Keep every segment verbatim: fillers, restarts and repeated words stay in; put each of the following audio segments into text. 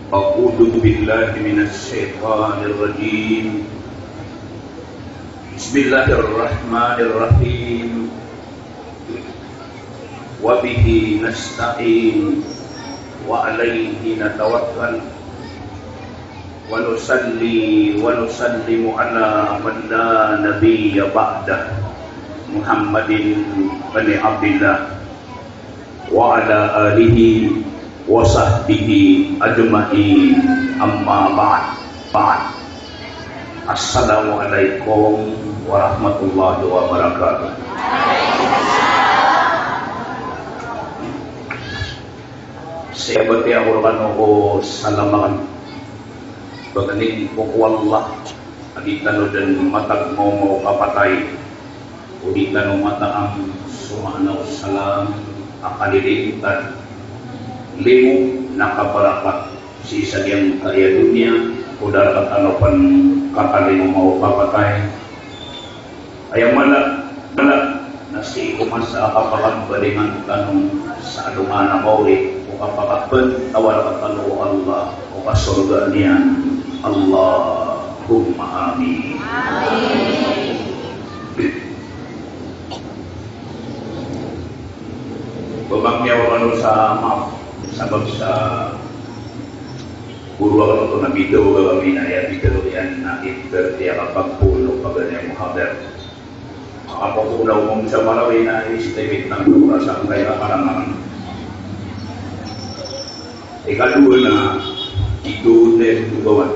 أعوذ بالله من الشيطان الرجيم. بسم الله الرحمن الرحيم. وبه نستعين وعليه نتوكل ونصلي ونسلم على من لا نبي بعده محمد بن عبد الله وعلى آله وصحبه أجمعين. أما بعد. بعد. Assalamualaikum warahmatullahi wabarakatuh. Sii a batiya ko rkano ko salam akn. Pagari ko Allah a di tano dn matag mawmaw kapatay, o di tano mataam so maana o salam a kalilintad, limo na kabarakat sii sa giyangkaya doniya, o da rktano pn kakalimo maw kapatay. Aya mala, mala, na sii ko masa a kapakabalingan tano sa alongan a mawri, o kapakapntawar tano o Allah o kasorgaan iyan. Allahumma amin. Amin. Ba miyaoma kano sa maap sabap sa goro akn oto na bitaw a gagawii na aya bitaw iyan na ibt iyan a kapagpoon o paganay a muhadara. Kapagpoon o mom sa Marawi na estimate na oras a kaya karangan. Ikadowa na ito na ito gawan.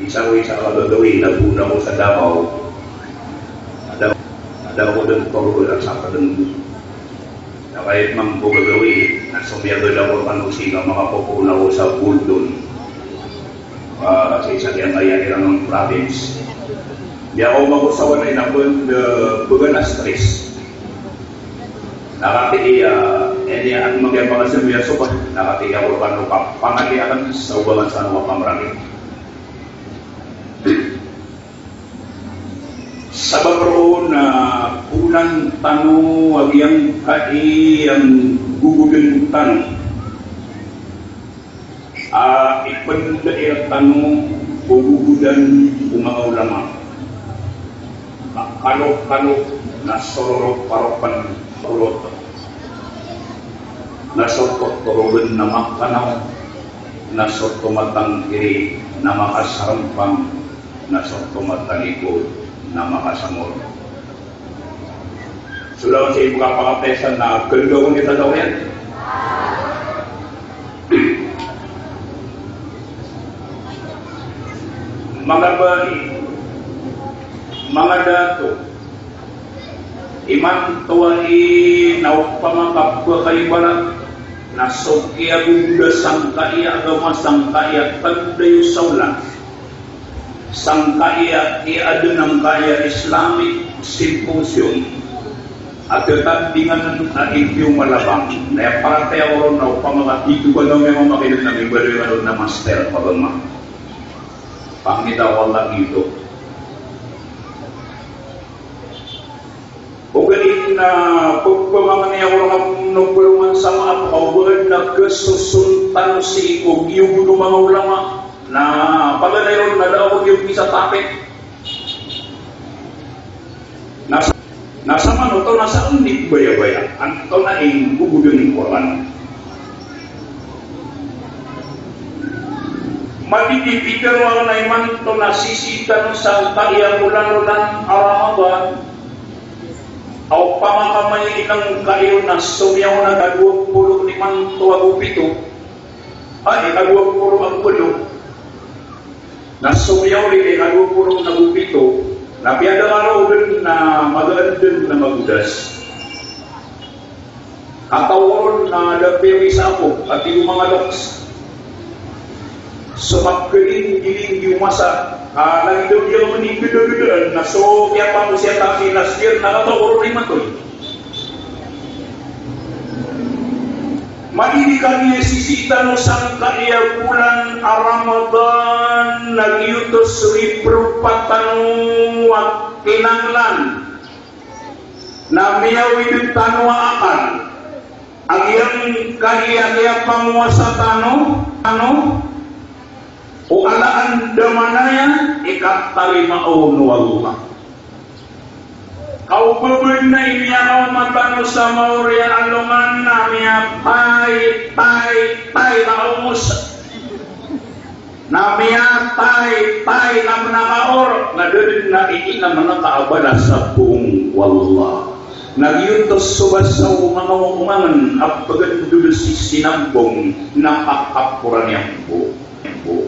Isa ko isa a gagawii na poon ako sa Davao. Ada, ada ko dn toro ko sa kadn. Na kaya man ko gagawii na somiyagad ako rkano sii ka makapopoon ako sa Baldon. Ah, sii sa giyangkaya iran a province. Di ako makosawa na inapon, eh, bgan a stress. Na katii, ah, ini ako magiyapakasambiya so ba, na katii ako rkano ka pangaliyakan sa oba ka sa ano ka pamrangit. Sabap roo na poonan tano a giyangkai a gogodn tano a ipndair tano ko gogodan o manga ulama. Ka kalo-kalo na sororo parokn orot. Na so totorogn na makanaw, na so tomatangkiri na makasarmpang, na so tomatalikod na makasamor. So langon sii ko kapakapiya san na kalgaw ko niyan sa taw iyan. Manga bai, manga dato, imanto a ino opama ka pkaibarat na so kiyagogoda sangkai a agama, sangkai a tanda iyo sa olan, sangkai a kiyaadn angkai a Islamic symposium a tatandingan a ipio malabang, na aya paratiyaya ko ron na opama ka tito ka na miyamakineg na mibaloy ka ron na master pagama. Pangita ko Allah dito. Ogaid na pagpamangni ako rka pn o paloman sa maap ka ogaid na kasoson tano sii ko giyogod o manga ulama. Na paganay ron na da ako giyogod sa tapik. Na sa, na sa manoto na sa indi bayabaya antonaa i gogodn o Qur'an. Madidi pitero a na imanto na sisii tano sangkai a olan-olan a Ramadan. Aw pamakamayai nangkai on na somiyaw na ka dowa polo imanto ago pito. Ay, ka dowa polo ago walo. Na somiyaw ri ka dowa polo ago pito, na piyada ka ron na magaan dn na magodas. Kataw ron na da piyawisapo, kati o manga loks. So pagkaling-giling di o masa, ah, lagid o di ako ni gada-gadaan, na so kiyapangosiyata si last year, na kataw ron i matoy. Madidi kami sisii tano sangkai a olan a Ramadan, na giyoto so ipropa tano a kinanglan. Na miyawid tano a akal. A giyangkaya kiyapamowasa tano, ano, o ala andamanaya i katarima on o Allah. Ka o ba bnar i miyakaoma tano sa maori a alongan na miyatay, tay, tay na omos. Na miyatay, tay na mnakaor, na da dn a iinan a manga kabalas sa phoon o Allah. Na giyoto so basa o manga omangan a pagandod sii sinambong na kakaporan iyan bo. Iyan bo.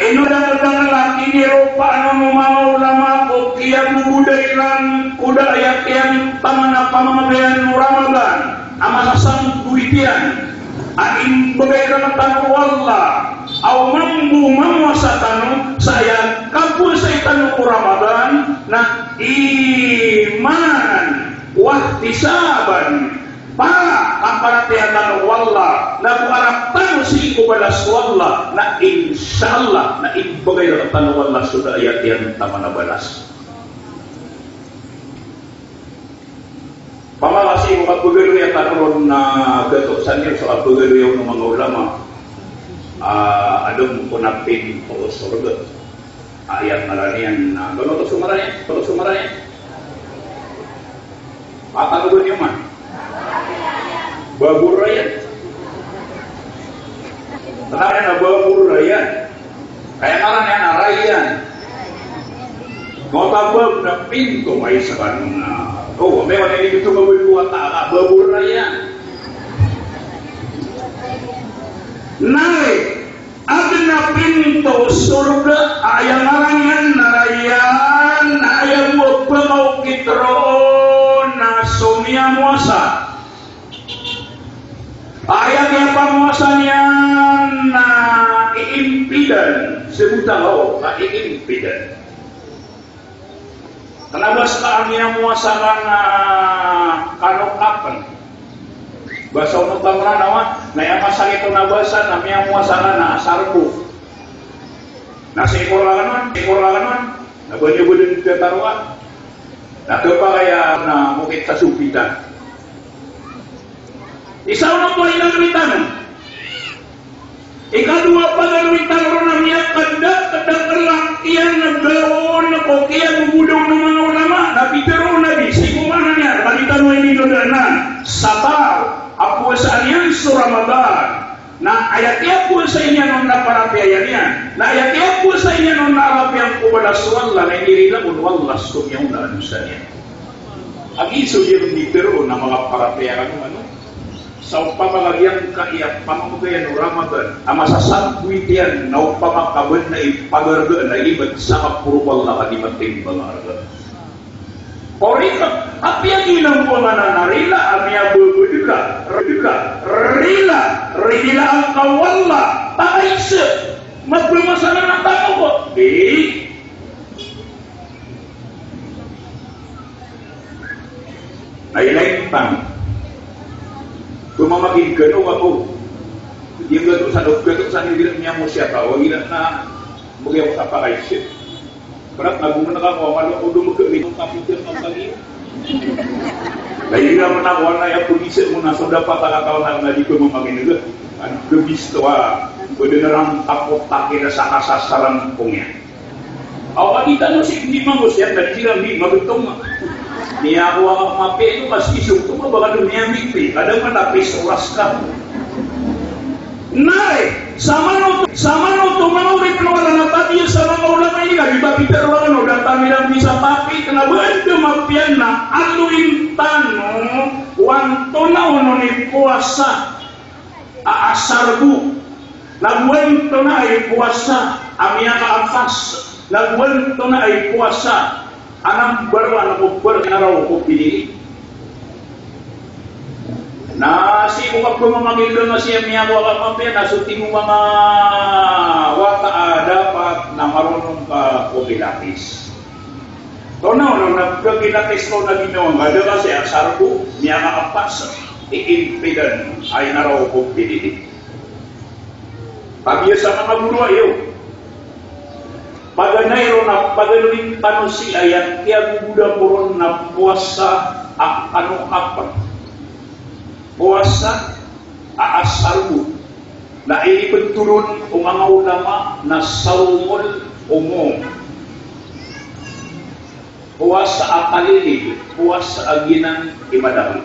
Ino da, da, da, iniropaan o manga ulama ko kiyagogoda iran ko da a aya kiyantaman a pamamagayan o Ramadan a masasamboit iyan a imbgay rktano o Allah a o mambo mamowasa tano sa aya kapowasai tano ko Ramadan na imanan wahtisaban. Para, a paratiyaya tano o Allah, na go arap tano sii ko balas o Allah, na insha Allah, na imbgay rktano o Allah so da a aya kiyantaman a balas. Pamala sii ko kapagaloya tano ron na gato saniyo so kapagaloya o manga ulama. Ah, adn ko na pinto o sorga. Aya ngaran iyan na, bano to so ngaran iyan? Bano to so ngaran iyan? Patanogan iyo man. Babur Rayyan. Ngaran iyan na Babur Rayyan. Kaya ngaran iyan na Rayyan. Mota bab na pinto, ay sa kanon na. Oh, may wala ini dito, Babur Rayyan. Nay, Adn a pinto o sorga a aya ngaran iyan na Rayyan, na aya bo a pkaokit roo na so miyamowasa. Aya kiyapamowasa niyan na iimpidan, sabota ka o, na iimpidan. Kna ba ska a miyamowasa ka na kano kapn. Basa o Mranaw a, na aya masakit o na basa na miyamowasa ka na asar bo. Na sikor ka kn on, sikor ka kn on, na ba niyo bo dn kataroa. Na khapakay a na mokit sa sopital. Isa on oto a inaloy tano. Ikadowa a pagaloy tano ron na miyakadakdakl a kiyanagaon ko kiyagogoda o manga ulama, na pitharo o Nabi, sii ko maana niyan, kagiya tano inidodaan, sa taw a powasaan iyan so Ramadan, na aya kiyapowasai niyan on na paratiyaya niyan, na aya kiyapowasai niyan on na arap iyan ko balas o Allah, na inirila on o Allah so miyaona a dosa niyan. Agi so iyan di tero na manga paratiyaya kano, ano? Sa opama ka giyangkaya pamamagayan o Ramadan a masasamboit iyan na opama ka ba na ipagarga na ibat sa kaporo o Allah ka di matimbang a arga. Orika, apiya giyanan bo a maana na rila a miyababad ka, rila, rila, rila angka o Allah, pakaiza, mabamasalan a tano ko. Di. Na ilay tano. Pamamakin gano ako. Di gano sa, gano sa, di gano niya mo siya tao, di na, bagi ako sa pakaiza. Prat na gumawa ka ko, malo ko dumaga, may kapitid ng pag-iwan. Dahil naman ako, na yung pulis mo na, so dapat ang tao na, na di ko mamangin nila. Ano, gabisto, ah, pwede na lang takot, takot na sa kasasaran ko niya. Aw, a di tano sii di mangos iyan, na di sii di magtoma. Niya ako a mapiya ino, mas iso, toma, baka doon niya mipi. Kadang matapis, oras ka. Nay, samanoto, samanoto manga oripn o Allah na tabiya sa manga ulama ini, ka di ba pitharo o Allah, o da tano iran bisa papi, kna ba anda mapiya na aloyin tano o antonaa onon i powasa a asar bo, na go antonaa i powasa a miyakaapas, na go antonaa i powasa a nambar wan ko pwar, na raw ko pinili. Na sii ko kapamamangilda na sii a miyakowa ka mapiya na so tig o manga wata a dapat na marunong ka ko Pilates. Tonaa onon na Pilates ko na ginawa ngka, da ka sii a asar bo, miyakaapas, iimpidan, ay na raw ko pinili. Pabiyasa ka manga goro ayo. Paganay ron a pagaloyin tano sii a aya kiyagogoda ko ron na powasa a kano kapn. Powasa a asar bo. Na inipthoron o manga ulama na sawmul umum. Powasa a kalilig, powasa a giyanan i madakl.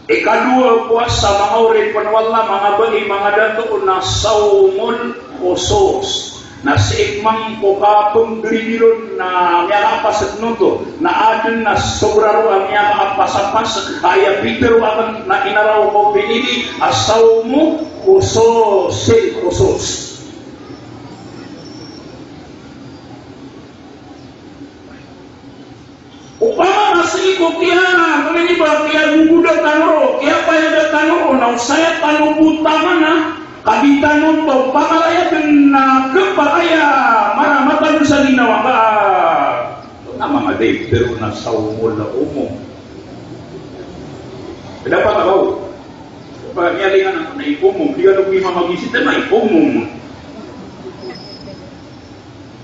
Ikadowa a powasa, manga oripn o Allah, manga bai, manga dato, na sawmul khusus. Na sii pman ko kapnggirigir on na miyakaapas dn oto, na adn a sobra ron a miyakaapasapas, aya pitharo akn na inaraw ko pinili a sawmu khususil khusus. Opama na sii ko kiya, kna ini ba, kiyagogoda tano ron, kiyapayada tano ron, na o saya tano bo taman a kagiya tano oto, pamalayadn na khapakay a mara matano sa ginawa ka. Na manga dai, pero na sawmul umum. Dapat ako. Pag niyalingan ako na i-umum, di ka lagi mamagisit na i-umum.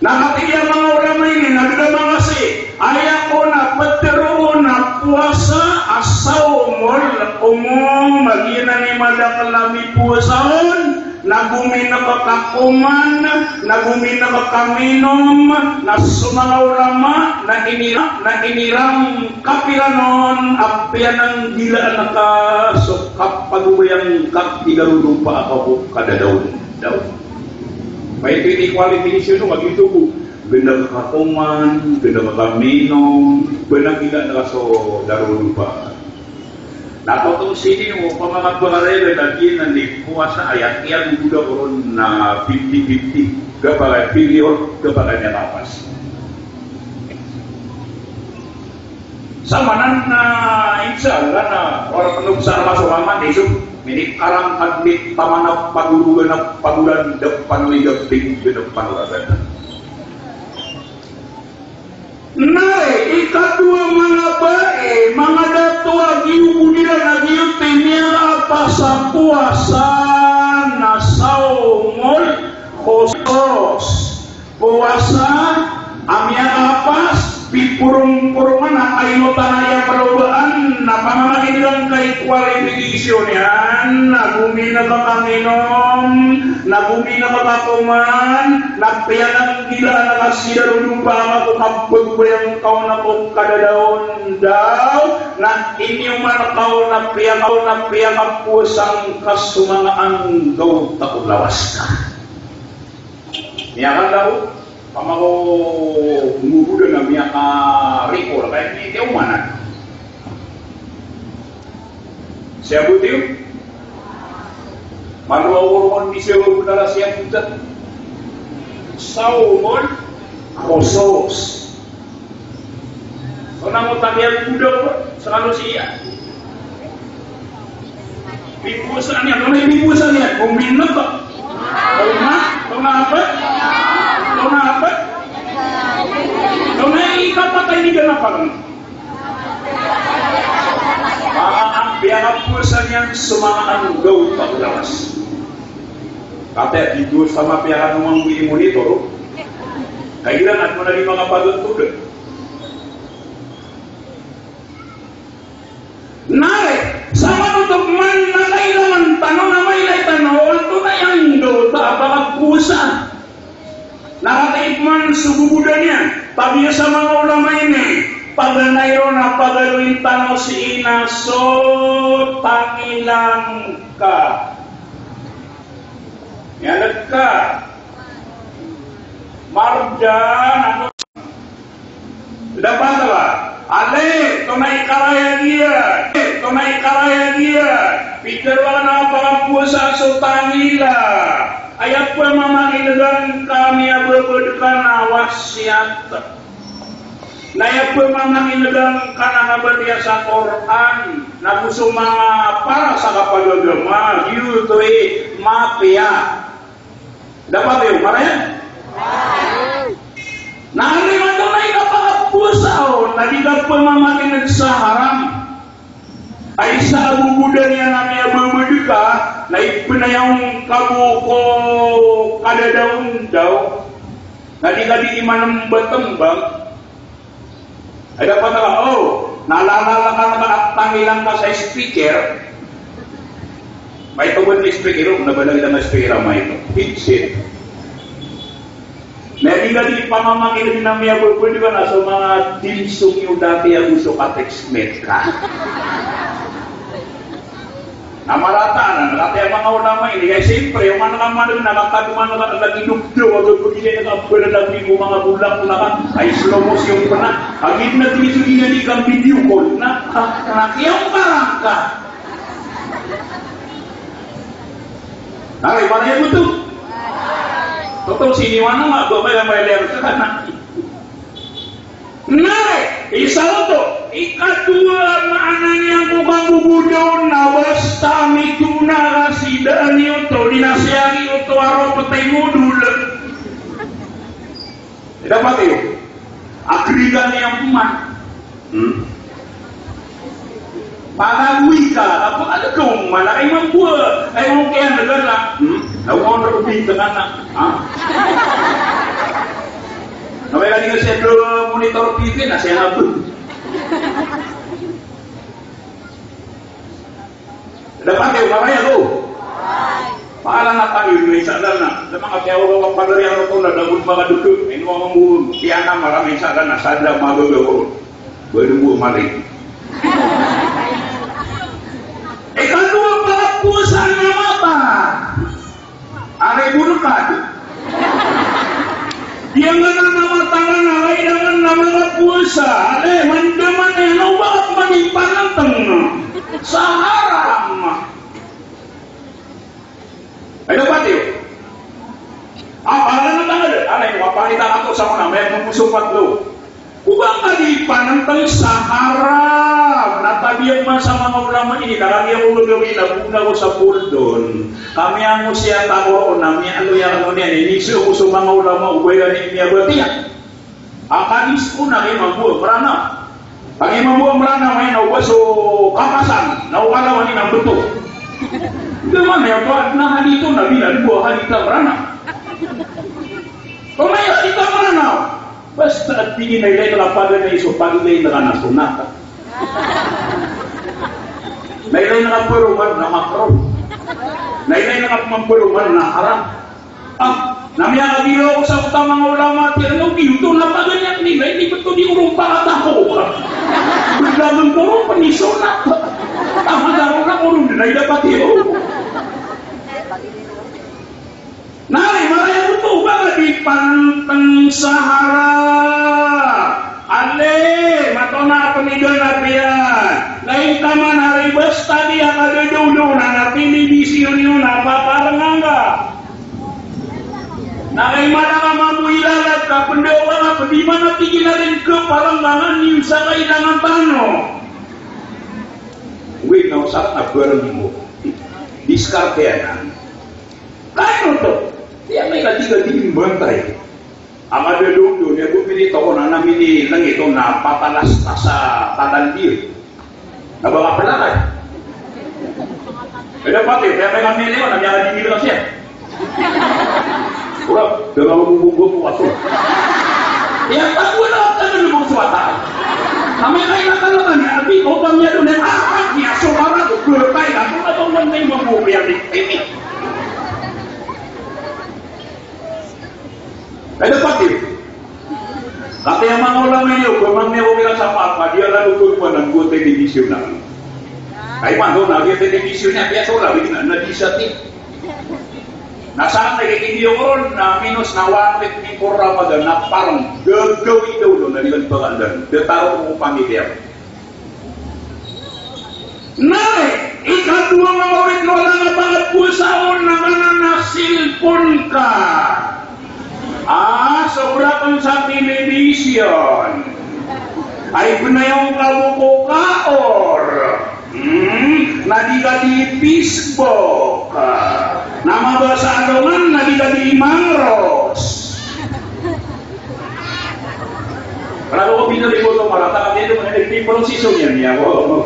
Na katii a manga ulama ini, na bida manga sii, aya ko na ptharoon a powasa a sawmul umum, a giyanan i madakl a mipowasa on, na go mink ka koman, na go mink ka minom, na so manga ulama, na inira-, na inirangkap iran on a piyananggilaan ka so kapagobayang ka i darodopa a ka ko kadadaon. Daw. Maito ini qualification o, maito bo. Gnk ka koman, gnk ka minom, ba na gila na so darodopa. Na toto sii o pamangapakarayan a giyanan i powasa a aya kiyagogoda ko ron na fifty fifty. Khapakay period, khapakay miyakaapas. Samanan na, insha Allah, na ora pnobsar maso maman iso, minikarangkad ni taman a pagorogan a pagoran, da panoy da pig, da panoragan. Na ikadowa, manga bai, manga dato, a giyoto iran, a giyoto i miyakaapas a powasa na sawmul khusus. Powasa a miyakaapas, piporongporongan a kayotan a aya palobaan, na pamamakinegn ka i qualification iyan, na go mink ka minom, na go mink ka koman, na piyananggilaan ka si darodopa a ka ko kapagobayang ka on a ko kadadaon daw, na iniyoman ka on a piyaka-, na piyakapowasa ngka so manga anggawta o lawas ka. Miyakanda ko, pamako ngogoda na miyakarikor, kaya ini tiyaw manan. Siya bo tiyo? Mano a orongan di siya bo na siya bo ta? Sawmul khusus. Tonaa mo tabiya goda ko, sa kano siya. Pipowasa niyan, tonaa i pipowasa niyan? Uminok. Tonaa, tonaa apa? Tonaa apa? Tonaa i kapatay ni ganapal. Ah, piyakapowasa niyan so manga anggawta o lawas. Kataya di dowa sa mapiya ka no manggi monitor. Kagiya na di makapagontod. Na aya, sa manoto man na kailangan tano na mailay tano, antonaa i anggawta a pakapowasa. Na katii pman so gogoda niyan, tabiya sa manga ulama ini, paganay ron a pagaloyin tano sii na so tangila ngka. Miyaneg ka. Marjan, ano? Dapat ba? Ale, tonaa i karayag iyan. Tonaa i karayag iyan. Pitharo a pakapowasa so tangila. Aya pman a mamakineg angka, miyababad ka na wasiyat. Na aya pman a mamakineg angka na kabatiya sa Qur'an. Na go so manga para sa kapagagama, giyoto i mapiya. Dapat iyo, maraya? Na aya maana na kapakapowasa on, na di ka pman mamakineg sa haram. Ay sa a bobodan iyan a miyababad ka, na ipnayaw ngka bo ko kadadaon daw, na di ka di imanembetembang. Ay dapat ka, o, na lalalakan ka a tangilan ka sa speaker. Maito bo na speaker, o, na ba na speaker a maito. Headset. Na di ka di pamamakineg na miyababad ka na so manga theme song iyo dati ago so ka-textmate ka. Na marata anan, na kataya manga ulama ini, kay siyempre, o man ka maneg na kakadoman ka lagid o doktor, o doktor, di ka kabala lagid o manga bolak na ka, ay slow motion pn na, lagid na di so di na di ka video call na, na kiyambarang ka. Aray, maraya bo oto. Totoo, siniwan na nga, ba, ba, ba, ba, ba, ba, Na, isa oto, ikadowa a maana niyan ko kabobodan na basta mitona ka sii dn oto, di na siyari oto a ropet i modol. Dapat iyo. Agrigan iyan pman. Hmm. Pagagoi ka, apo, ano dong, malaki man po, ay, okay, ano dn na, hmm? Ako ang rubin ka na, ha? Kami ka di ka siya do monitor P V na siya nga po. Dapat iyo, maraya ko. Para na tayo, may isa dn na. Sa manga tiyaw ko, padari, ano to, na dapat makadugo. Ino ang buong, kaya na marami isa dn na, sadya magagawa. Baru mo mali. Ikadowa, pagapowasa na mata. Aray bo rkad. Di nga na mata nga na, ay, di nga na mapowasa. Aray, mandaman iyan, o ba ka pman ipanantang na. Sa haram. Ay, dapat iyo. Ah, para na tanggal. Alay, mapakita ka to sa mga may mumusumpat lo. Ko ba ka di panantang sa haram? Na tabiya man sa mga ulama ini, na kami ako gagawin na buna ko sa poldon. Kami ang siya tao, na mi ano yan, ano niyan, ini so, so mga ulama, ubay yan, ini abatiya. Ang kadis ko na kay Mambo Mranaw. Kay Mambo Mranaw, may nauba so kakasan, na wala wani na beto. Hindi man, ya, ba, na hadito na bilang buah hadita Mranaw. Kung may hadita Mranaw, basta at tingin na ilay na lapagan na iso, pag ilay na ka na sunat. Na ilay na kaperuman na makro. Na ilay na kaperuman na haram. Ah, na miyakagiraw ko sa oto a manga ulama, tig iran, o giyoto na paganyan nila, ini beto di oron pakatako. Belagan ko ron, peniso na. Tama na ron na ko ron, na ida pati ron. Na, ay, maraya ko to, ba ka di panteng sa haram? Ale, mato na penigan na piyan. Na ingka man ari basta di a kadadawdaw na, na telebisyon iyo na paparengan ka. Na kay mana ka mambo ilalat ka, pendawa ka, pedi mana tig iran rin kepalangangan iyo sa kailangan tano. Wait, na usap na bareng mo. Diskarte anan. Kaya oto, di amay ka di ka di imbantay. Ang ada doon doon, ya, bumili to ko na namili lang ito na patalas ta sa tatandiyo. Na ba kapalakan? Kaya pati, kaya may kami nila, na kaya di nila siya. Wala, dalawa mo bumbo po ato. Ya, pag wala ka na lumang suwata. Kami kayo na talaga niya, abi, o kami niya doon, ah, ah, niya, so, para, gulay, ako, ako, man, may mabuhay, abi. Ay, dapat iyo. Kataya manga ulama iyo, ba manga miyawawira sa papa, di ala luto ko anan ko telebisyon na. Kay mano na, di telebisyon na, kaya so labi na, na di sa ti. Na saan na kikindi iyo ron, na minus na one week before Ramadan, na parang gagawin daw doon, na di kan pagandang. Dataro ko pamilya. Na, ikadowa nga orit na wala nga pagapowasa on na kanan a cellphone ka. Ah, sobra kon sa telebisyon. Ay, benayaw ka bo ko kaor. Hmm, na di ka di Facebook. Na mabasa alongan, na di ka di mangros. Para ko pinili ko to, para ta, kami ito, mga nagpiprosesyon yan, niya ko, ano,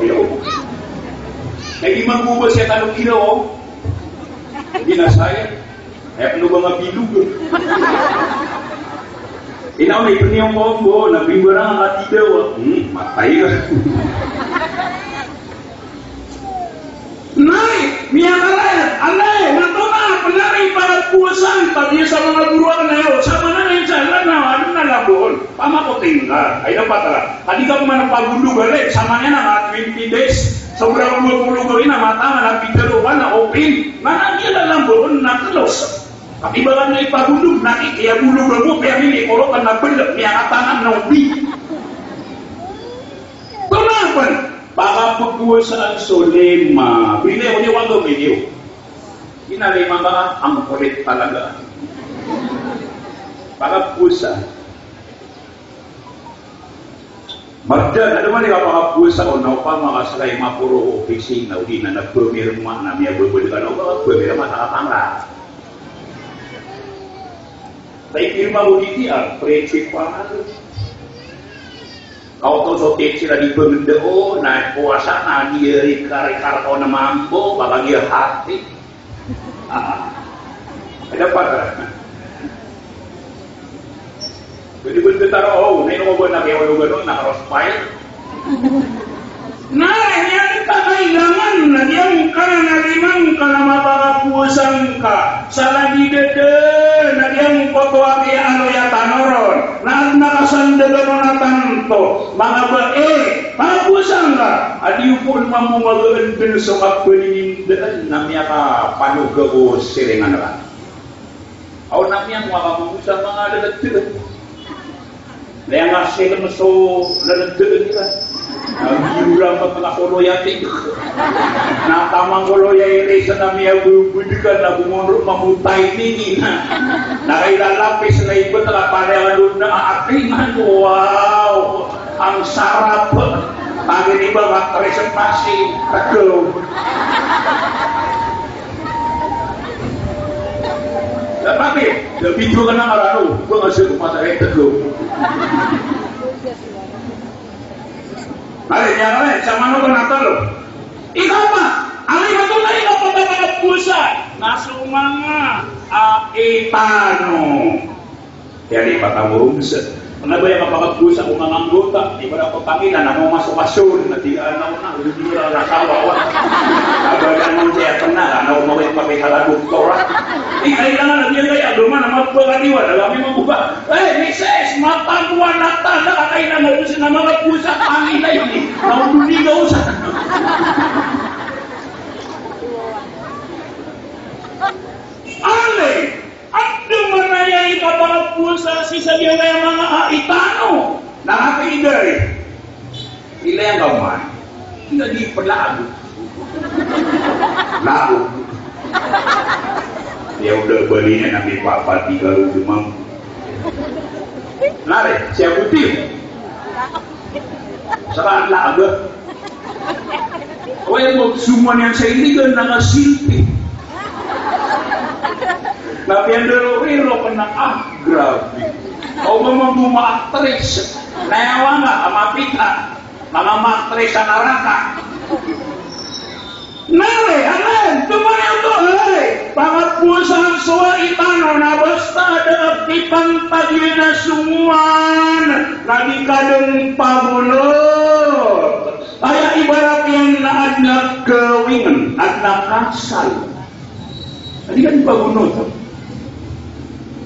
Kay di magoba siya tano kiraw. Di na saya. Aya pn o ba nga bilog. Ina o na ipn iyan ko bo, na bimbarang a katidawa. Hmm, matay ka. Nari, miyakarayat, alay, mato na, pn ari pagapowasaan, pati sa manga goro akn ayo, sa mana na insha Allah na, ano na labon, pamakoting ka, ay na patra. Kadi ka pman pagundog, alay, sa mana na, nga twenty days, sobra dua polo gawii na mata, na pitharo ka na open, na, na, di na labon, na close. Pati ba ka na ipagundog, na, i, iya bulog ako, kaya mini, koro ka na belek, miyakatanan na open. Tonaa pn, pakapowasaan so lima. Bili ko niyo, wag ko niyo. Ina lima ka, ang kulit talaga. Pakapowasa. Marjan, ano man ika pakapowasa o na opama ka sa kay maporo o opisina, o di na nagpamirma na miyababad ka na, o ba ka pamirma sa katanga. Tay pirma o di di, ah, principal. Kaoto so teacher a di pangndao, na powasa na di rikar-rikar ko na mambo, baka di hati. Ah. Ada pa ka? Pwede ba kita, oh, na ino ba na kaya walo ganon, na cross fire? Na, aya di pakailangan, na giyangkanan a lima ngka na mapakapowasa ngka. Sa lagid a da, na giyangkoto a kiyaaloya tano ron. Na adn a kasandgan on a tanto, manga bae, pakapowasa ngka. A di pn mambo magaan dn so kapanindaan na miyakapanoga ko siringan ka. Aw na miyang makamusa manga laladdaan. Laya nga siring so laladdaan ka. Na biyura ka pala koloya ti. Na tamang koloya iri sa na miyabubud ka na bumonro mamutay nini na. Na kailalapis na ibt ka pala lalo na atingan. Wow! Ang sarap. Pagini ba nga trespassing. Tagom. Dapat eh, da video ka na karano, ba nga siya kumasakit, tagom. Ari, niyan ka rin, sa mano ka natalo? Ikaw pa, ari ba to na ikaw pa ba ka pusa? Na so manga, ah, itano. Kaya di patamurog sa. Ano ba aya kapakapowasa ko manga anggota? Di ba na ko tangina, na mo masokasyon, na di ka na, na, di ka na kawa, wa. Aba, na mo siya pena, na mo mawit pa kay kala doktora. Di kailangan na di kaya, duma na magpakadiwa, na kami magbuka. Eh, misis, mataguan na tanda, kaya na mo, gusto na mga pusa, tangina ini. Na mo duli ka usa. Ale! Adn man aya i kapakapowasa sii sa giyangkaya manga a itano. Na kapiday. Ilay angka man. Ina di pelago. Lago. Ya uda, bali niyan na mipapati ka roo dn mambo. Nari, siya buti. Saka lago. Oway, mo, soman iyan sa iligan na nga silpi. Na piyandaro-raro ka na, ah, grabe. Aw, mambo ma-actress. Na aya nga, a mapita. Manga ma-actress sa naraka. Na, re, anan, toman iyan oto, re. Pakapowasaan so a itano na basta da a pipantag iyan a soman, na di ka dn pagonot. Aya ibarat iyan na adn a kawing, adn a kasal. Adi ka di pagonot.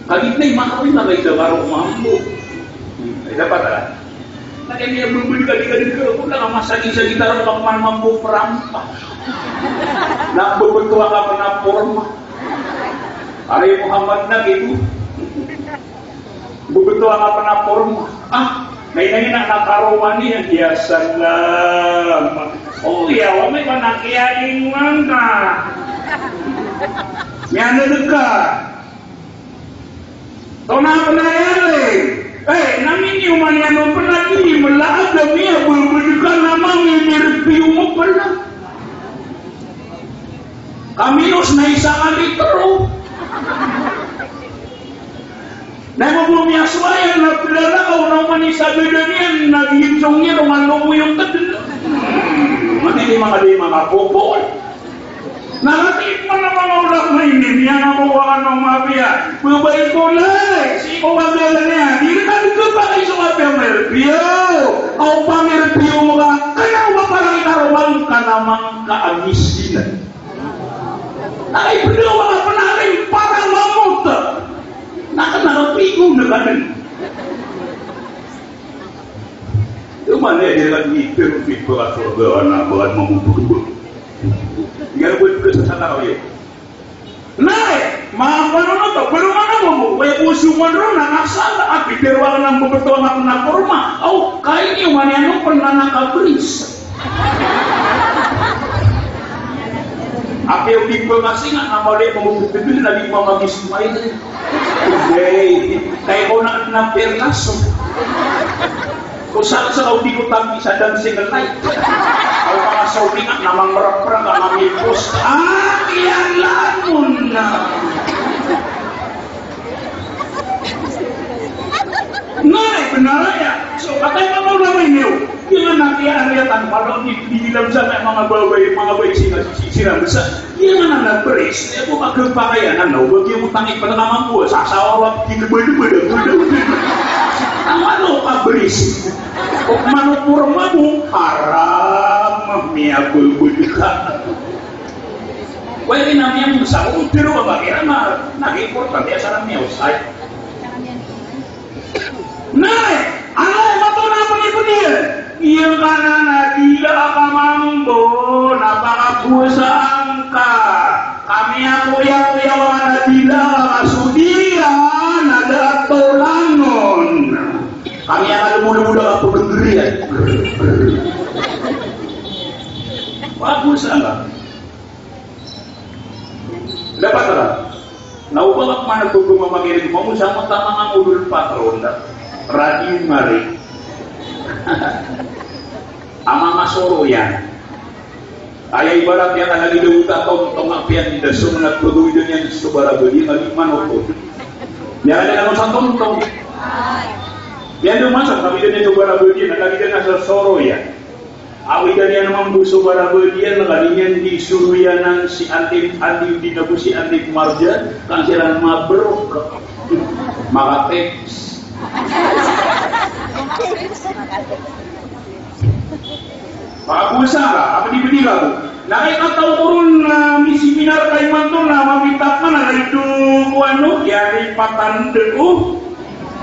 Kagiya i makawing na kagiya karo mambo. Ay, dapat, ah. Na kaya niya bubud ka di ka di ka, wala ka masagi-sagi taro ka man mambo perampa. Na bubud to ka pn a porma. Ari Muhammad na gitu. Bebetowan ka pn a porma. Ah, na ina-ina na karoma niyan, ya salam. O iya, wa may panakiyaling mangka. Miyanedeka. Tona pn a iyali. Eh, na miniyoman iyan o pn a di melaag a miyabebedeka na mamimirpiyo mo pn a. Kaminos na isa ka litro. Na aya mambo miyasowa iyan na plalakaw na oman i sabeda niyan na giyonsong iyan o nga lomoy o tedel. Mani manga di manga popol. Na katii pman a manga ulama ini, miyangako ko kano mapiya. Babay ko na, sii ko kagalan iyan. Di rka di kapakay so kapiya mrpiyo. Aw pamrpiyo mo ka, kna o ba parang ikarowa ngka na mangka a miskinan. Na kaibdao ka pnarin para mamot. Na kna ka pigo na kanan. Oman iyan, di rka di pero di ba ka sorga na ba ka mamot. Di ka na buwat ka sa sakaraw iyan. Na, eh, mapanonoto, pero mana mo, way ko suman ron, na nasa, a, pipirwa ka ng bebeto anak na porma. Aw, kain iyo, man iyan, no, pernah nakabris. Apiya o di ko kasi nga, na mali, pamagbebeto, na di mamagis, may. Okay. Kaya ko na, na perlas, oh. Ko sa, sa Saudi ko tagi sa dancing light. Aw pman sa Saudi nga, na mangmrapra, na mamipos. Ah, iyan lamon na. Ngay, benar aya. So, kataya manga ulama ini, o. Giyanan a kiyariyatan, malo di, di ilam sa manga babay, manga babay sii, sii, sii, sii, sii, Iyan anan a bris, iyan bo makapakay anan, o ba giya mo tangay pn ka mambo, sa, sa awak, di ka bada-bada, bada-bada. Tama no ka bris. O mano porma bo, haram, miyababad ka. Pwede na miyamosay, o tiro ba, kaya na, nag-importante, asal na miyosay. Na, alay, mato na pn i pn iyan. Giyangkanan a dila ka mambo, na pakapowasaan ka. Ka miyakoyakoya anan a dila ka, ka so dila na da a tolanon. Ka miyakalomolomo da ka pgagriyan. Pakapowasaan ka. Dapat ra. Na o ba ka pman a pagmamakirig, mambo sa manga ulol patron da. Radio Mari. A manga soro iyan. Aya ibarat iyan a lagid o tatotong a piyanida so manga pagawida niyan so barabadi, lagid manotol. Iyan a lagid o tatotong. Iyan do masok, lagid niyan so barabadi, lagid niyan so soro iyan. Awida niyan mambo so barabadi iyan, ka di niyan di soroyanan si Alif, Alif di na bo si Alif Marjan, ka siran mabrok. Makatext. Pakapowasa ka, a pdi-pdi ka bo. Na kay kataw ko ron na misiminar ka imanto na mapita ka na kay do ko ano, yari patanda, o.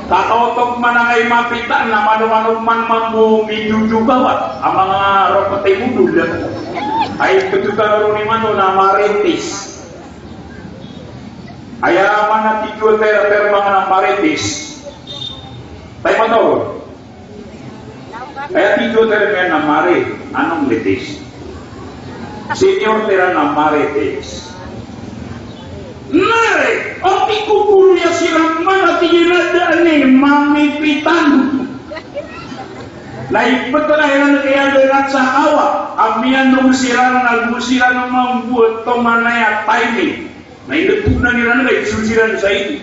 Kataw oto pman a kay mapita na mano-mano pman mambo midodo ka, wa. A manga ropet i modol a. Ay, petoka ron imanto na marites. Aya mana tido a ter-, term a manga marites. Tay mataw. Aya tido a term iyan na mari, anong lites? Senior tira na marites. Mari, o tig ko goro iyan siran man a tig iyan a da a ni mamipitan. Na ipet ka iran kaya dengan sa kawa, a miyanog siran, na go siran mambo a toman aya timing. Na inetonan iran ka iso siran sa ini.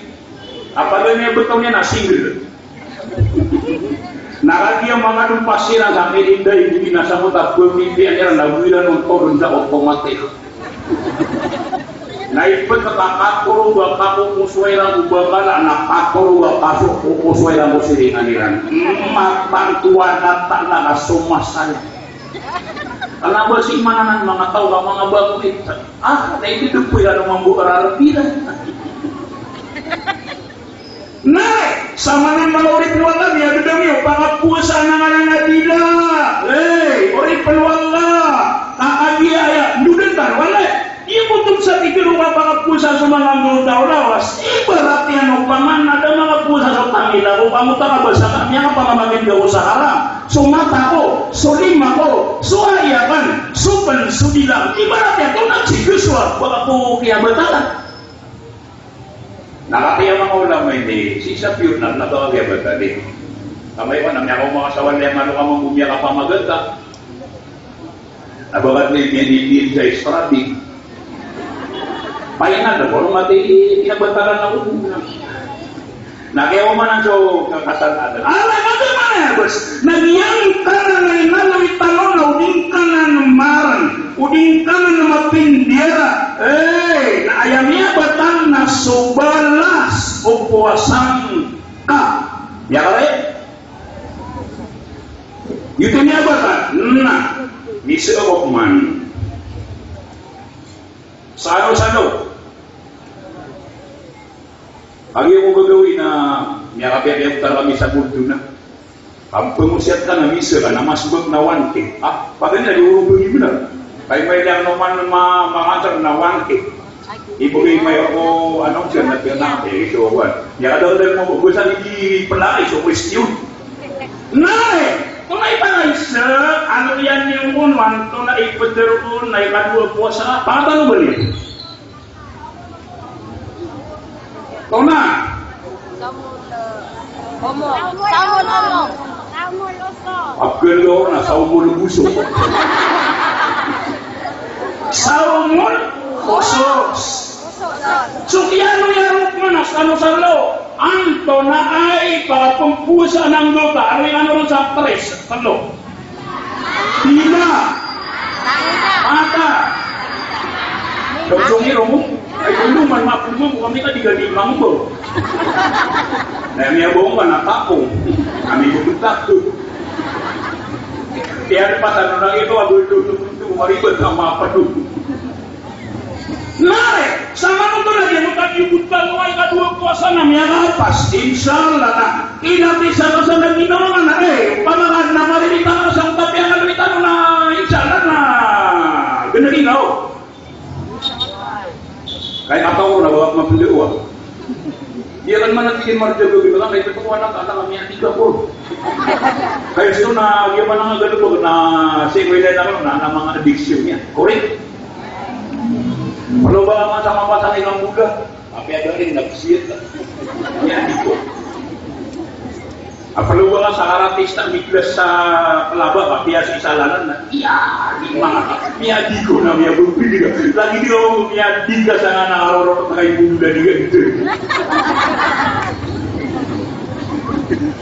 A paganay a betaw niyan na single. Na kagiya manga dompa siran sa Melinda, ibo di na sabot a pemipian iran na go iran on todon sa automatic. Na ipet ka katoro a kakokosowa iran ko bakala, na katoro a kaso kokosowa iran ko siringan iran. Matantowan a tala ka somasaya. Kna ba sii man anan manga taw ka manga bago ito. Ah, na ipidog ko iran o mambo a rarb iran. Na, samanan manga oripn o Allah, miyabda mi o pakapowasa a ngaran a dila. Hey, oripn o Allah. Ka kagiya aya, ndodan tano, wala. Iya bo oto sa tig iran o kapakapowasa so manga anggawta o lawas. Ibarat iyan opama na da makapowasa so tangila ko, ka mota ka ba sa ka, miyakapamamakin ka ko sa haram. So mata ko, so lima ko, so aya kan, so pn, so dila. Ibarat iyan oto na si Joshua, ba ka ko kiyabatalan. Na katii a manga ulama ini, sii sa piyonan na ba ka kiyabatalan. Amay ko na miyakaoma ka sa walay a mano ka mambo miyakapamaganta. Na ba ka di, di, di, di, sa strategy. Paingan na, pero mati, kiyabatalan ako. Na kaya oman ang so kakasal-asal. Ala, mati man aya, bos. Na giyangkanan a inaloy tano na o di ngkanan marn. Ingkanan mapindiyara, eh, na aya miyabatan na so balas o powasa ngka. Miyakare? Giyoto i miyabatan, na, miso a Bokman. Sano, sano. Kagiya ko gagawii na miyakapiyapiya ko tano kami sa Bordona. Kampangosiyat ka na miso ka na masbak na one K. Ah, paganay na di ko pagimna. Kay may lang naman ma-, mangatar na one K. Ibagay may ako, ano, siya na, siya na, eh, so, wan. Miyakadagdag mo, basta di pala, eh, so question. Na, eh, kung may pangaysa, ano yan yung unwan, to na ipagdaroon, na ikaduwa po sa, pangatlo ba niya? Tona. Saumol, eh, omor. Saumol, omor. Saumol, osos. Apel ko na, saumol, osos. Saumol, osos. So, kiyano iya roo man a skano sa lo. Antonaa i pakapmposa na nggoka, ano iya ano sa tres, tlo. Lima. Mata. Daw song iro mo. Ay, ino man mapulong ko kami ka di ka di mambo. Na miyabong ka na tapong. Kami ko takot. Kaya di pa tanong na ito, abo ito, ito, ito, maribet na mapado. Na, eh, sa manoto na di, ano ka di ubot ka, no, ay kaduwa powasa na miyakapas. Inshallah na. Inati sa kasanan ginawa na, eh, pamakan na mariritan ka sa utapian na ritan na, inshallah na. Ganda ikaw. Kaya kataw na wala mapinda uwa. Di akan man natin marjaga bilang kay totoo anak, anak kami ang tiga po. Kaya sino na, di man ang gano'n po na, si Kuya na, na, na mga addiction niya. Correct? Perlu ba naman sa mga bata nilang buga? Apiya da rin, nabsiyat. Miyadi ko. Apalo ba ka sa artista, miglas sa klaba, apiya sa isa lalan na, iya, di mga, miyadi ko na, miyabagpili ka. Lagi di ako, miyadi ka sa nga nakarorok na kay Buda di ka dito.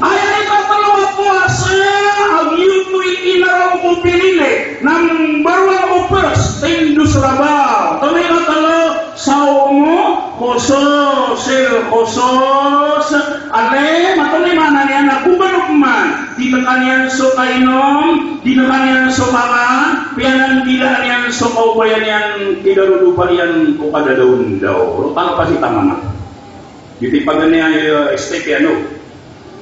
Aya ipatlo a powasa a giyoto i inaraw ko pinili, number one o first, tindos rabaw. Tonay na talo, sawmo, khosos, sir khosos. Ane, matonay maana niyan na kombano man, di na kaniyan so kainom, di na kaniyan so kakan, piyananggila niyan so kaobaya niyan, kidarolopa iyan ko kadadaondaw. Tano pa si tamama. Giyoto i paganay a, eh, step iyan, no?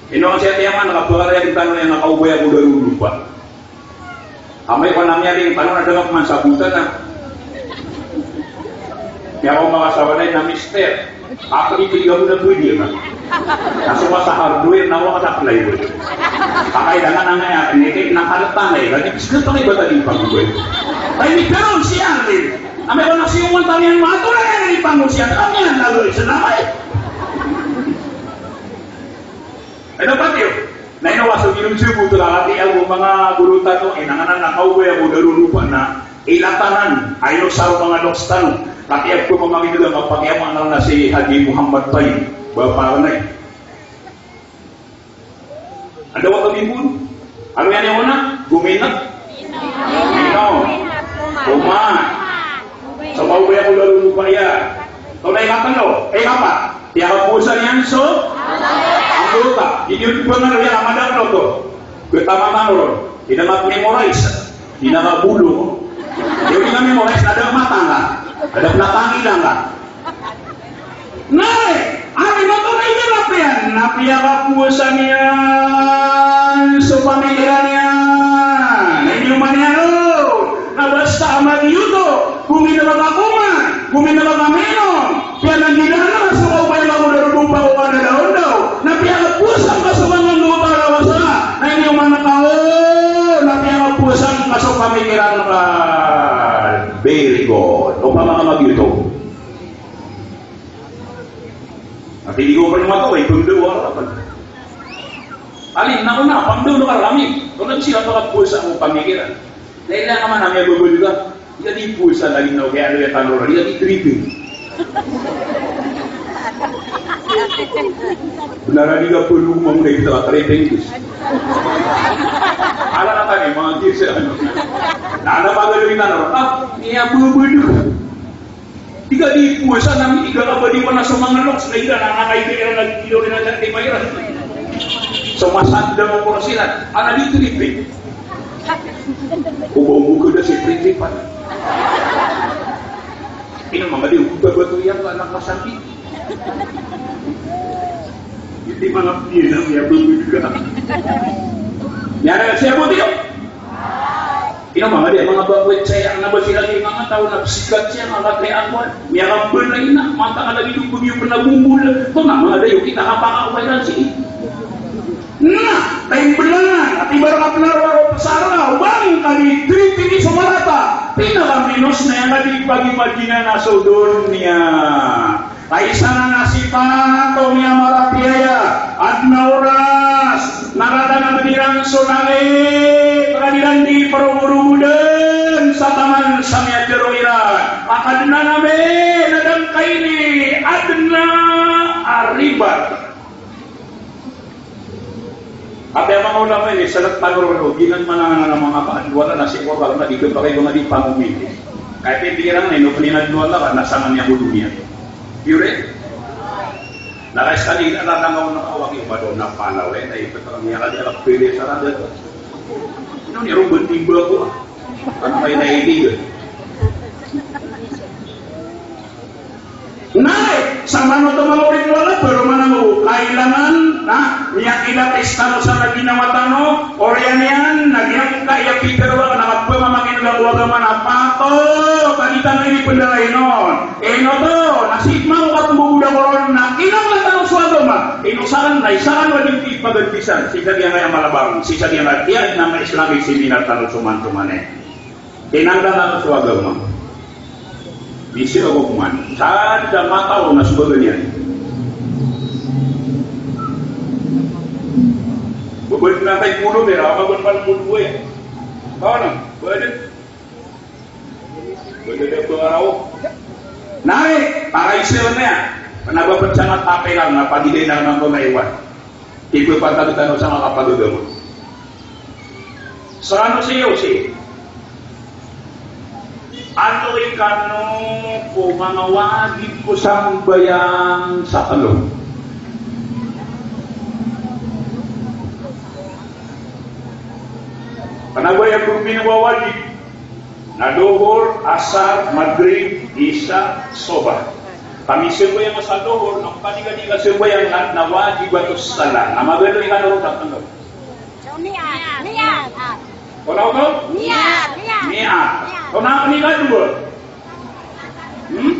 Ino kasi ati aman, kapagari a tano iyan a kaobaya ko darolopa. Amay ko na miyaring tano na dangap man sa buta na. Kaya ko makasawa na yun na mister. Ako di tiga mo na pwede na. Kaso ka sa hardware na wala ka sa plywood. Pakailangan na nga yan. Hindi kayo nakalata na yun. Lagi biskit pa kayo ba tadi pag-uwi? Ay, ni Carol si Arlene. Amay ko na siyungan tano iyan, matulad iyan i pangosiyat. Kami iyan, lalo iyan sa namay. Ay, dapat yun. Na ino a so ginom siyo bo, tolaa, ati ago manga goro tano, inanganan a kaogay ago daroropa na ilatanan, ay no saro manga loks tano, ati ago manga ginawa, kapakiyama na si Haji Muhammad Tayyib, ba paranay. Anda wata mibun? Ano iyan iyan ona? Guminep. Inom. Kuman. So kaogay ago daroropa iyan. Tonay katlo, eh, kapat. Piyakapowasa niyan so anggota. Di niyo di pangalo iyan a madakl oto. Kataman tano ron. Di na mat-memorize. Di na kabolong. Di na memorize, na da mata ngka. Na da pla tangila ngka. Na, eh, ari mato na iyan a piyan. Na piyakapowasa niyan so pamikiran iyan. Na iniyoman iyan, o. Na basta a magiyoto, guminep ka koman, guminep ka minom, piyananggila ngka so kaobay ago daroropa ko kadadaondaw, na piyakapowasa ngka so manga anggota a lawasa, na iniyoman ka, o, na piyakapowasa ngka so pamikiran ka. Very good. Opama ka magiyoto. Ati di ko pn mato, ay pmdaw a rapan. Alin, na ko na, pmdaw na karami. Ko na sila pakapowasa ko pamikiran. Dahil na ka man, amay a babaloy ka. Di ka di powasa lagi na, kaya ano iya tano, di ka di tripping. Bnar a di ka pwede mambo na ito ka tripping, Diyos. Ala na tani, mga Diyos, ano. Na, na, pagod Ina na, ah, iya bebedek. Di ka di powasa na, di ka ba di wana so manga loks, na ira na, na, na, ira na, ira na, ira na, ira na. So masanda mo ko sila, ana di trip. Ubo mo ko da si principal. Ino manga di, ubo ba to iya, anak masakit. Iti manga piya na, iya bebedek. Iya na, siya mo tiyo. Ino manga di, manga ba ko saya na ba sila di manga taw na sikat siya, manga kaya ako. Miyakambal na ina, mata ka lagi dun, bagi yung panabumbul. Ito na, manga dayo, kita ka pa ka, okay lang, sige. Na, tayo ba lang, at iba ka pala, wala ko pasara, ubang, kami, three, three, sumarata. Pinakaminos na yan, lagi pag-imagine na so dunya. Kaisanan a sipat o manga marapiyaya, adn a oras na radan a biniran so langit, radan di parogorogodan sa taman sa miyadero iran. Akadn a nami, na da ngka ini adn a ribat. Ati a manga ulama ini, salat tano ron, o, giyanan man a manga kaadwala na sii ko Qur'an na di kapakay ba nga di pangomiti. Kaya titira nga ino, pninadwala ka na sangan iyan ko doniya. Iyo rin? Na kaya sekali na langaw na kawagi, mado na panaw, eh, na ipet kami akadi a pili sa radat. Ino ni Ruben Timba ko, ah. Ano kayo na ini, eh? Na, samanoto manga oripn o Allah, pero manango, kailangan na miyakilatis tano sa ginawa tano, oriyan iyan na giyangkaya pitharo a kapamamakineg ko agama na patot a di tano ini pndarainon. Ino oto, na sii mambo ka pmbobodang ko ron na kinanglan tano so agama. Ino saken na isa kan wajib ipagantisan, sii sa giyangkaya malabang, sii sa giyangkaya tiyad na ma-Islamic seminar tano soman-soman. Kinanglan tano so agama. Bisi ako kuman. Sa da matao na so bagan iyan. Bebedet na tayo polo, pero ako bebedet polo, eh. Kawan, bebedet. Bebedet na polo. Nari, para isa na. Panaba pagsangat, tape lang, na pagilay na lang ko na iwan. Ipapantag tano sa makapagagama. Sa ano siyo si? Ano ikano ko manga wajib ko sambayang sa talo? Panaba iyan ko manga wajib. Na Dohor, Asar, Magrib, Isa, Soba. Pamisambayang sa Dohor, na paniga-niga sambayang na, na wajib ato sa sala. Na magano ikano ron sa talo? Niyat. Niyat. Tonaa oto? Niyat. Niyat. Niyat. Tonaa pn ikadowa? Hmm?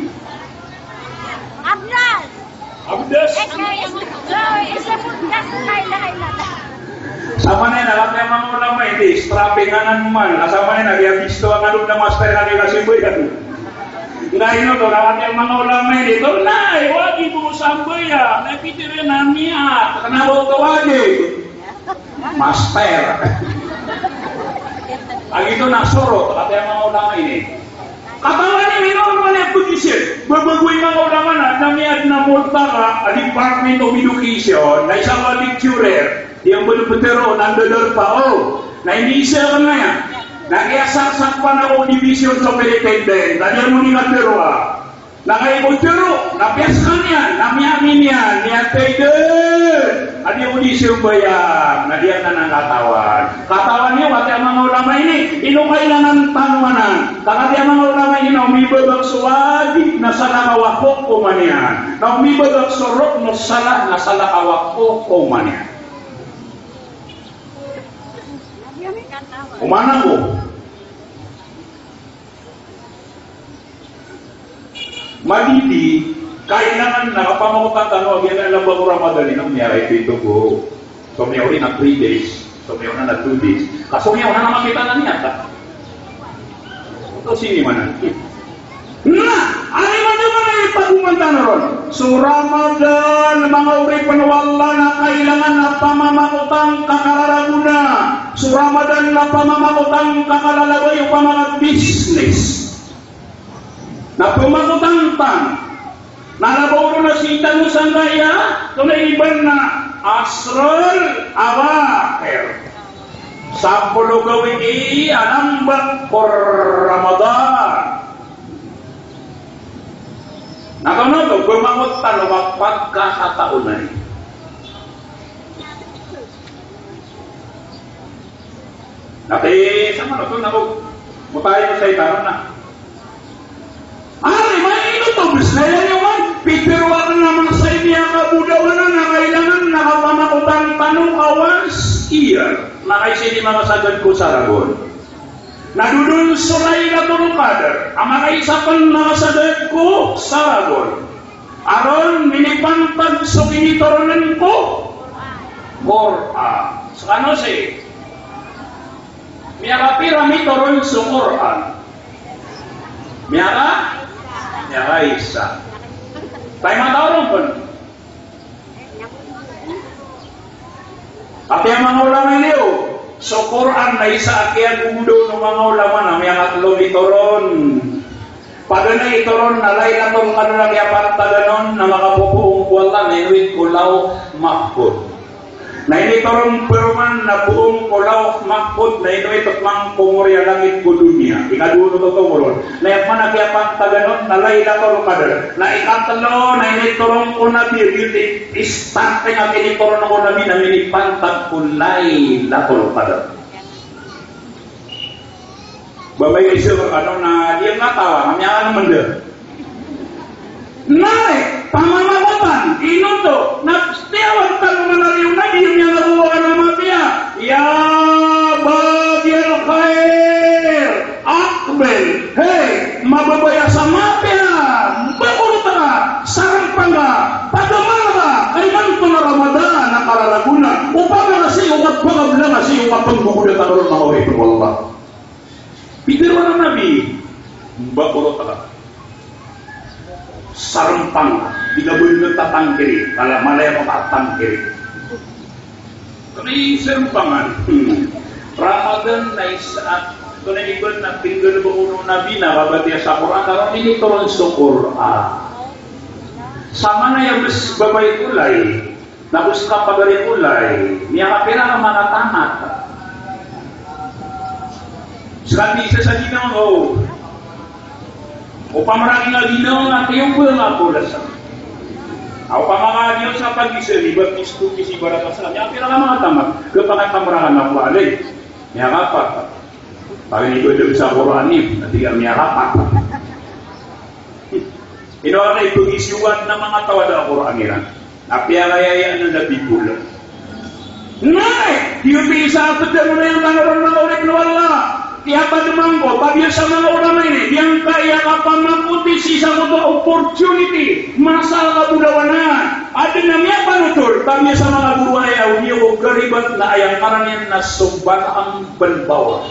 Abdas. Abdas. Eh, sorry, sorry, isa po, das, la ilaha illallah. Samanaya na, kati a manga ulama ini, strapping anan man. Samanaya na, di a bisto a kalog na master ka di kasambayang. Na ino oto, kati a manga ulama ini, oto na, eh, wajib ko sambayang, na pitharo na niyat, kna ba oto wajib? Master. Agi oto na sorot, kati a manga ulama ini. Katawan iyan, ino, ino, ino, ino, ino, ba, ba, ba, manga ulama na, na miyadn a Multaka, a Department of Education, na isa a lecturer, aya ba pitharo, na ndadar pa, o, na iniisa ka na iyan. Na kiyasaksak pn ako division superintendent, na di ako di katharo, a. Na kagiya ko tharo, na piyasakan iyan, na miyamin iyan, miyatharo dn a di ako di sambayang, na di anan katawan. Katawan iyo, kati a manga ulama ini, ino kailangan tano anan. Ka kati a manga ulama ini, na o mibagak so wajib na salakaw a kokoman iyan. Na o mibagak so rokn o salah na salakaw a kokoman iyan. Oman ako. Madidi, kailangan na kapamakotan tano a giyanan a lamba ko Ramadan ino, miyaray pito ko. So miyaori na three days, so miyaona na two days. Ka so miyaona na makita na niyat, a. Oto sinimanan. Na, aya man a manga ipagoman tano ron. So Ramadan, manga oripn o Allah, na kailangan na pamamakotan ka kararagona. So Ramadan na pamamakotan ka kalalabay o pamanga-business. Na pamakotan tano. Na labaw ron na sii tano sangkaya, tonaa i ibarat na ashrul awakhir. Sapolo gawii a nambak ko Ramadan. Na kano to, ba mangotan o mapagkakataon na ni. Na ti, sa mano to na ko, mutay ko sa itaro na. Ari, maino to, bes na iyan iyan, pitharo akn a masa i miyakabolawan na kailangan na kapamakotan tano ka once a year. Na kaisa i di makasagad ko saragon. Na dodon so Lailatul Qadr, a makaisa pn makasagad ko saragon. Aron minipantag so kinitoron ko Qur'an. Skano si Miyakapira mitoron so Qur'an? Miyaka? Miyakaisa. Tay mataw ron pn. Kapiya manga ulama iniyo, so Qur'an na isa a kiyagogodaw o manga ulama na miyakatlo mitoron. Paganay itoron na Lailatul Qadr a kiyapantagan on na makapopoon ko Allah na inowit ko Lawh Mahfuz. Na initoron paroman na poon ko Lawh Mahfuz na inowit ko manga komor iyan a langit ko doniya. Ikadowa oto ko ron. Na aya man a kiyapantagan on na Lailatul Qadr. Na ikatlo na initoron ko Nabi, giyoto i starting a kinitoron ko Nabi na minipantag ko Lailatul Qadr. Babay isa ko kano na di ngatawa, na miyakan manda. Na, pamamakotan, ino to, na tiyawan tano manaliyo na di miyakagowa na mapiya. Ya baghiyal khair, aqbil. Hey, mababaya sa mapiya, mbakorot ka, sarmpang ka, pagamal ka, ka imanto na Ramadan a kararagon na. Opama ka sii ko kapagablang ka sii ko kapnggogoda tano ron manga oripn o Allah. Pitharo o Nabi, mbakorot ka. Sarmpang, di ka bo di tatangkiri, kala malaya ko tatangkiri. Kna i sarmpangan. Hmm. Ramadan na isa, kna i ba na tinggal ba o Nabi na kabatiya sa Qur'an, karon initoron so Qur'an. Sa mana iya bes babay ko lay. Na go ska pagari ko lay, miyakapira ka manga tamat. Ska di isa sa ginawa, o. Opama rangin a ginawa nga, tiyoba nga ko lasa. Aw, opama nga di o sa pag-isa, di ba, pisto, kisi, baraka, sa, miyakapira ka manga tamat. Kapakatamrakan ako, alay. Miyakapat. Pagari ko dn sa Qur'an iyo, na tig a miyakapat. Ino a kay pagisiwan na manga taw a da a Qur'an iran. Apiya kaya iyan na nabi bola. Nay, giyoto i isa a pd a manga oripn o Allah. Kiyapad man ko, pabiya sa manga ulama ini, giyangkaya kapamakoti sii sa koto a opportunity, masa a kabolawanan. Adn a miyapanothol, pabiya sa manga goro aya, o di ako garibat na aya ngaran iyan na so Balaam bin Ba'ura.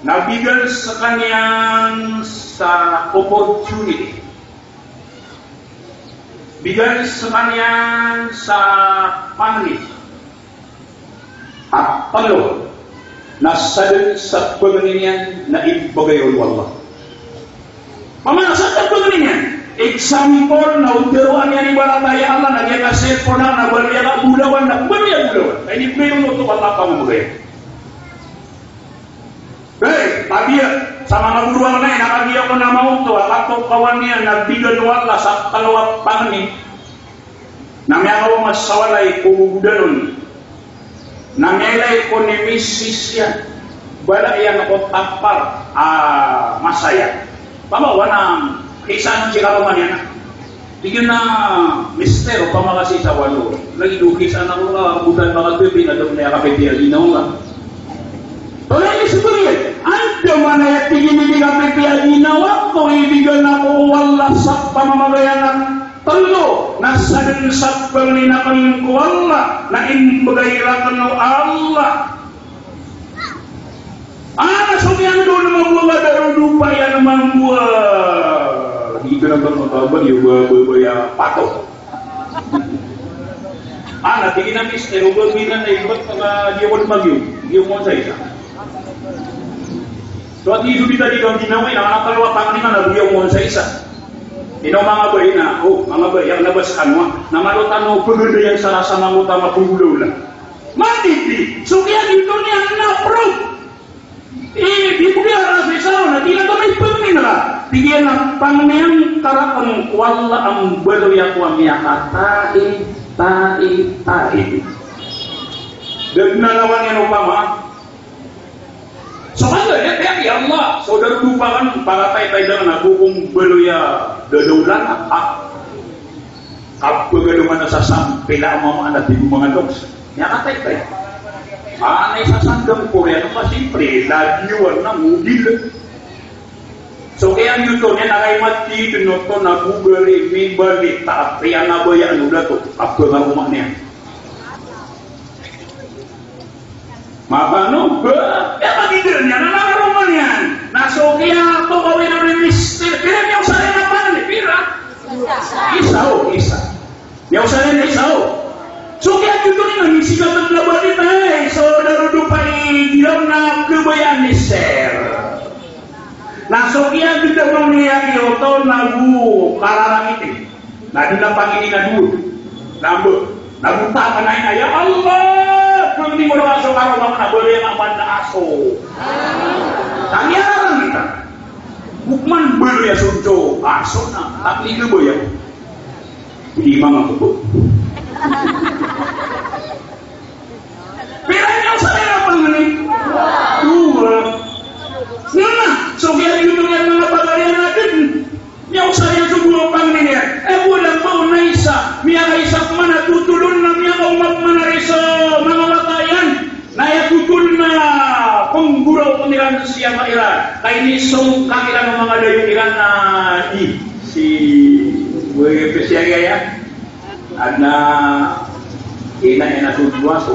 Na bigan skaniyan sa opportunity. Bigan skaniyan sa pangni. A tlo, na sadn sa pangni niyan na imbgay on o Allah. Pamana sa pangni niyan. Example, na o tharoa niyan i baratiyaya Allah, na giyangkai a cellphone na, na baloy a kabolawan, na baloy a kabolawan. Na inibgay on oto o Allah a pamamagay. Hey, pabiya sa manga goro a manga, na kagiya ko na maoto a katokawan iyan na bigan o Allah sa tlo a pangni. Na miyakaoma sa walay ko gogodan on. Na miyailay ko ni misis iyan. Bala iyan ko tapar a masaya. Pama wana kisan si karoma niyan na. Tig iyan a, "Mister, opama ka sii sa walo, lagid o kisan ako ka botan makatebing a da ako miyakapipiya ginawa." Anda man aya tig iyan i di kapipiya ginawa ko, ibigan ako o Allah sa pamamagayan a tlo, na sadn sa pangni akn ko Allah, na imbgay rakn o Allah. Ana so miyandon mambo a da ron dopa iyan mambo a. Di ka na ba makaabal iyo ba, ba, ba, ya pato. Ana, tig iyan a mister, o ba minan na ibat ka di ako dmag iyo. Di ako sa isa. So, ati iso bita di ka ginawa, ina, ana talo a pangni na di ako sa isa. Ino manga ba ina, o, manga ba, yak na ba skano, na malo tano paganda iyan sa rasa mangota mapagulawla. Mati di. So kiyagiyoto niyan na proof. Eh, di ko di ara sa isa na di na kami pangnin ra. Tig iyan a pangnin ka rakn ko Allah a mbaloy ako a miyakataid, taid, taid. Da dn a lawan iyan opama. So kaya, ya, ya, ya Allah, so darodopa kan, para tay tay dangan ako ko mbaloy a dadaw lana, ah. Kapagaloman a sasampila a mama na di ko mangadok. Miyakatay tay. Anay sasandang ko riyan, kasi pre, ladiwan na model. So kiyagiyoto niyan a kay mati dn oto na bogari, mibali, taat, iyan a bayaan o dato, kapangaroma niyan. Mapano ba? Aya pagidaan iyan, na karoma niyan. Na so kiyato ka wino ni mister. Pira niyan sa rin na pangni, pira? Isa, o, isa. Niyan sa rin na isa, o. So kiyato niyan, misigat na ba di tayo? So, darodopa i dilaw na kabayaan ni sir. Na so kiyato niyan, iyan oto na bu kararangiti. Na dn a pangini na dowa. Na bo, na bo ta ka na ina, ya Allah, pangni ko na aso karoma na baloy a man na aso. Tangiyaran kita. Bukman baloy a sonco, aso na, tapi di ba ya? Di mama ko. Pira niyan sa rin a pangni? Dowa. Na, so kiyato niyan na pagari na dn. Miyaosay iyan so dowa pangni niyan. Eh, bo lang ba on na isa. Miyakaisa pman a totol on na miyakaoma pman a ri so manga wata iyan. Na aya totol na pnggoraok iran sii a maira. Ka inisongkak iran o manga dayo iran na di. Si, we, pesiya aya. Adn a ina, ina so dowa so.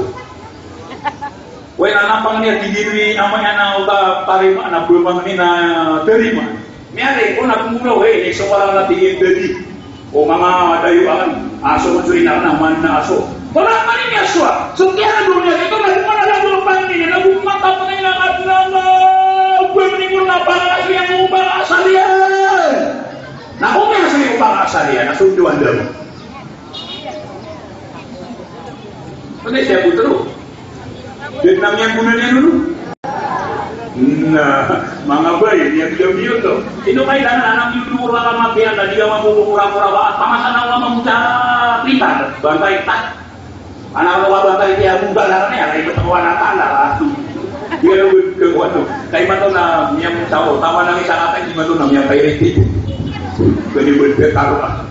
Oway, na pangni a tig iyan i ama iyan a oto a tarima, na ba pangni na tarima. Miyari, o na pnggoraok, e, so wala na tig iyan dadi. O manga dayo akn, aso man so ina akn, na man na aso. Wala pangni a aso, a. So kiyato niyan, ito na, di man a lago pangni, na bo mata pangni na, na, na, pangni ko na pangni a, o pangni a asal iyan. Na, o pangni a asal iyan, na so dowa dn. Pwede siya butro. Di na miyagonan iyan, no? Na, manga bae, miyabiyabiyo to. Ino kailangan anak niyo, dua ka matiyan, na di ka mamumura-mura ba, pamasan ako ka mamuta, pita, bantay ta. Anak ko ka bantay, di ako ba na, na, na, iba ko na, na, na. Di ka na, kay mato na, miyamuta ko, tama na, isa ka tayo, di mato na, miyapay, pwede, pwede, taro ka.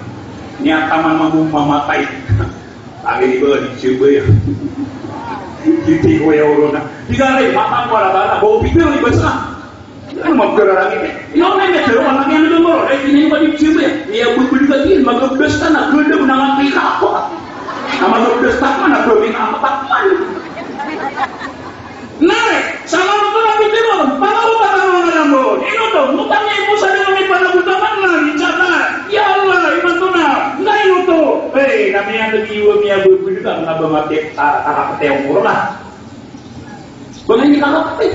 Niya, tama na, mamatay. Agi ni ba, di siya ba yan? Di, di ko ya oro na. Di ka rin, matang ko na ba na. Bawa pipil, di ba sa? Ano, magkararangit eh. Ino na yung medyo, ang laki ano doon mo? Eh, hindi mo ba di siya ba yan? Iya, bubuli ka din. Magabdas ka na. Ganda mo na nga pika ako. Na magabdas ka man, na gawin ang katakpan. Na, sa mga pala, pwede mo, pangawatan mo na lang mo. Ino to? Mutang niya po sa mga may panagutangan na, minsan na. Ya Allah, imanto na. Na, ino to? Eh, na miya nag-iwa, miya bubuli ka, na ba mati, ah, kakapatay ang mura na. Ba nga hindi kakapatay?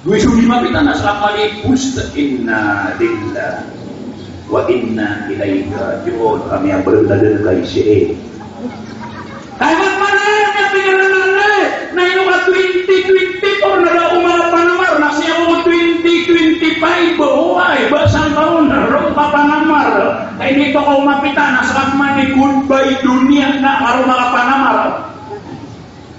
Duwi so lima kita na sa kapalipos, inna lillahi wa inna ilaihi raji'un. Kami ang berada dari kaisi. Kaya mana yang tinggal nanay? Na ino ka twenty twenty-four na da o manga panamar, na siya ko twenty twenty-five. Oway, ba sangkaon, roo ka panamar. Kay dito ka umapita, na sa kapman ni goodbye dunia na, aro manga panamar.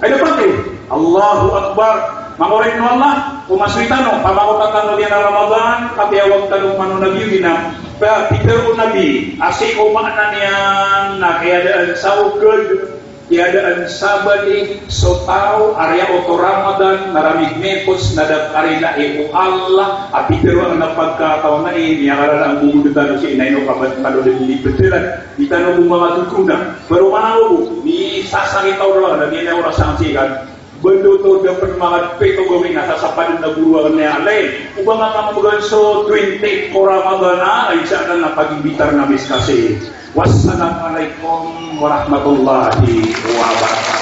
Ay, dapat eh. Allahu Akbar. Manga oripn o Allah, o masoy tano, pamakotan tano niyan a Ramadan, kapiyawag tano man o Nabi, o ina. Ba, pitharo o Nabi, a sii ko maana niyan na kiyadaan sa okad, kiyadaan sa bali, so taw a riyaot o Ramadan, na ramig mipos, na da karilai o Allah, a pitharo a pagkataw na ini, a karala a gogod tano sii na ino kabat tano dn di pthalan, di tano bo manga totona. Pero mana o bo, misasakit a oras, na di na oras ang sikat. Bendo to da pn manga pito gawii na sasapadan na goro a niyan a lay. O ba nga pambogan so twenty ko Ramadan a, ay sa na pag-imbitar na miskasi. Wassalamualaikum warahmatullahi wabarakatuh.